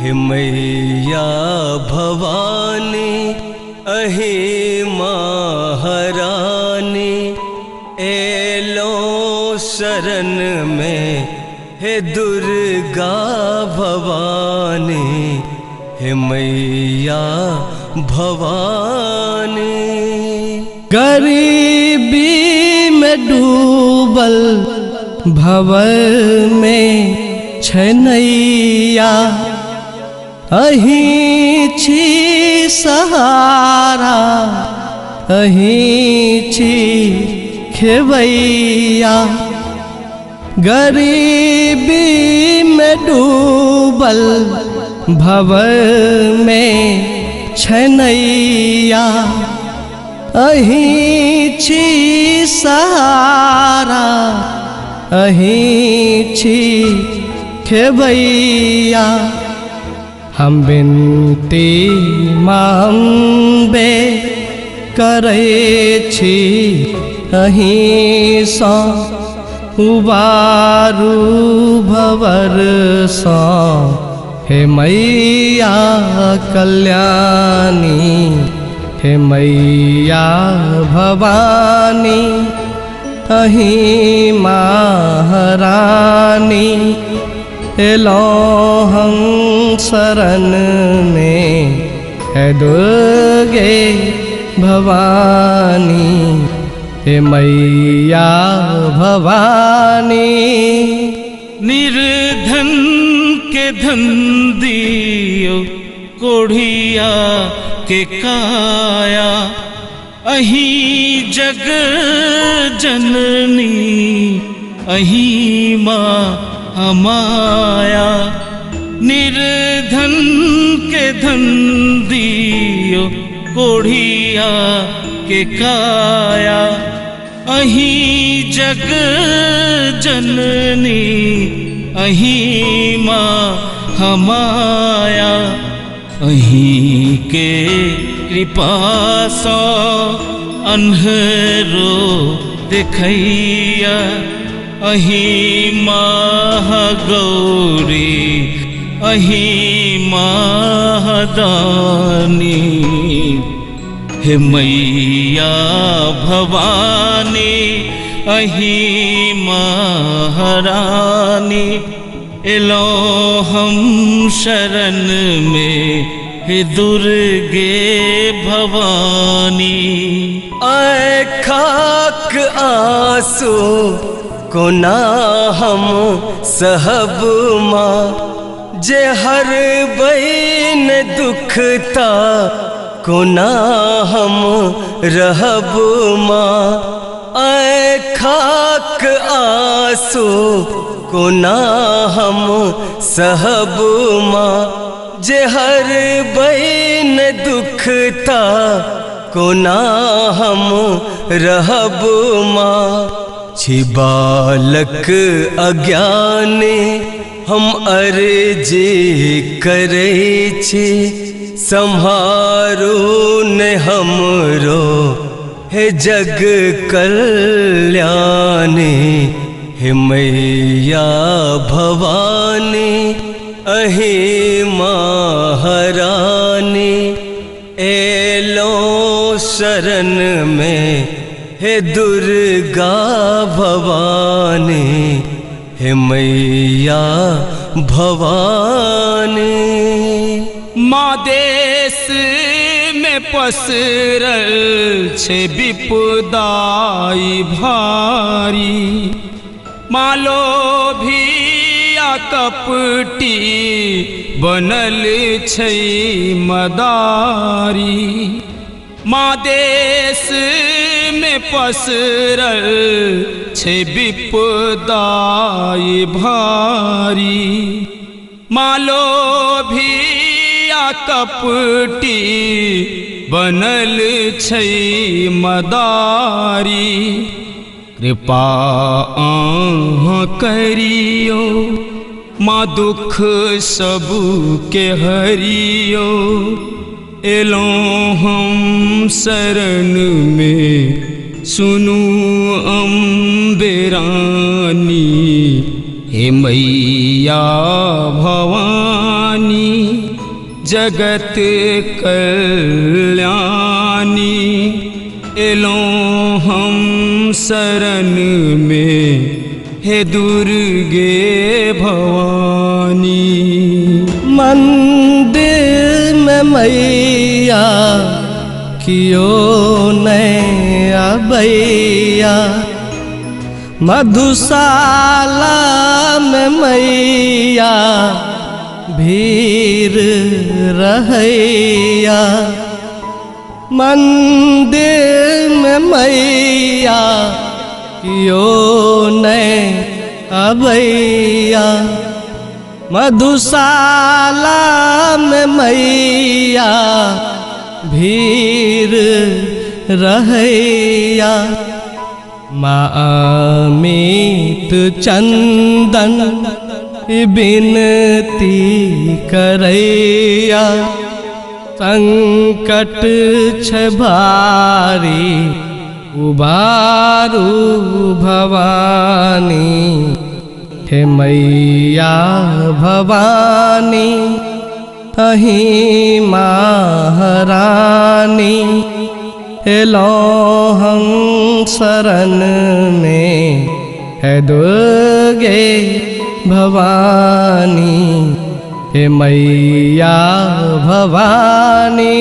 हे मैया भवानी अहीं महारानी, एलो शरण में हे दुर्गा भवानी, हे मैया भवानी। गरीबी में डूबल भवर में छनैया, अहीं छी सहारा अहीं छी खेवैया। गरीबी में डूबल भवर में छनैया, अहीं छी सहारा अहीं छी खेवैया। हम विनती माँ अम्बे करै छी अहीँसँ, उबारू भवरसँ हे मैया कल्याणी, हे मैया भवानी अहीं महारानी, एलौं हम शरण में हे दुर्गे भवानी, हे मैया भवानी। निर्धन के धन दियो कोढ़िया के काया, अहीं जग जननी अहीं माँ हमाया। निर्धन के धन दियो कोढ़िया के काया, अहीं जग जननी अहीं माँ हमाया। अहीं के कृपा सो अन्हरो देखैया, अहीं महागौरी अहीं महादानी। हे मैया भवानी अहीं महारानी, एलो हम शरण में हे दुर्गे भवानी। आए खाक आंसू कोना हम सहब माँ, जे हर बैन दुखता कोना हम रहब माँ। आए खाक आंसू कोना हम सहब माँ, जे हर बैन दुखता कोना हम रहब माँ। छी बालक अज्ञानी हम अर्जी करै छी, सम्हारू ने हमरो हे जग कल्याणी, हे मैया भवानी अहीं महारानी, एलो शरण में हे दुर्गा भवानी, हे मैया भवानी। माँ देश में पसरल छे विपदाई भारी, मालो भी आ कपटी बनल छै मदारी। माँ देश में पसरल छे विपदाई भारी, मालो भी आ कपटी बनल छै मदारी। कृपा अहाँ करियो माँ दुख सबके हरियो, एलौं हम शरण में सुनू अम्बे रानी, हे मैया भवानी। जगत कल्याणी एलो हम शरण में हे दुर्गे भवानी। मंदिर में मैया कियो नहीं अबैया, मधुशाला में मैया भीड़ रहैया। मंदिर में मैया कियो नहीं अबैया, मधुशाला में मैया भीड़ रहैया। माँ अमित चंदन विनती करैया, संकट छै भारी उबारू भवानी। हे मैया भवानी अहीं महारानी, एलो हम शरण में है दुर्गे भवानी। हे मैया भवानी।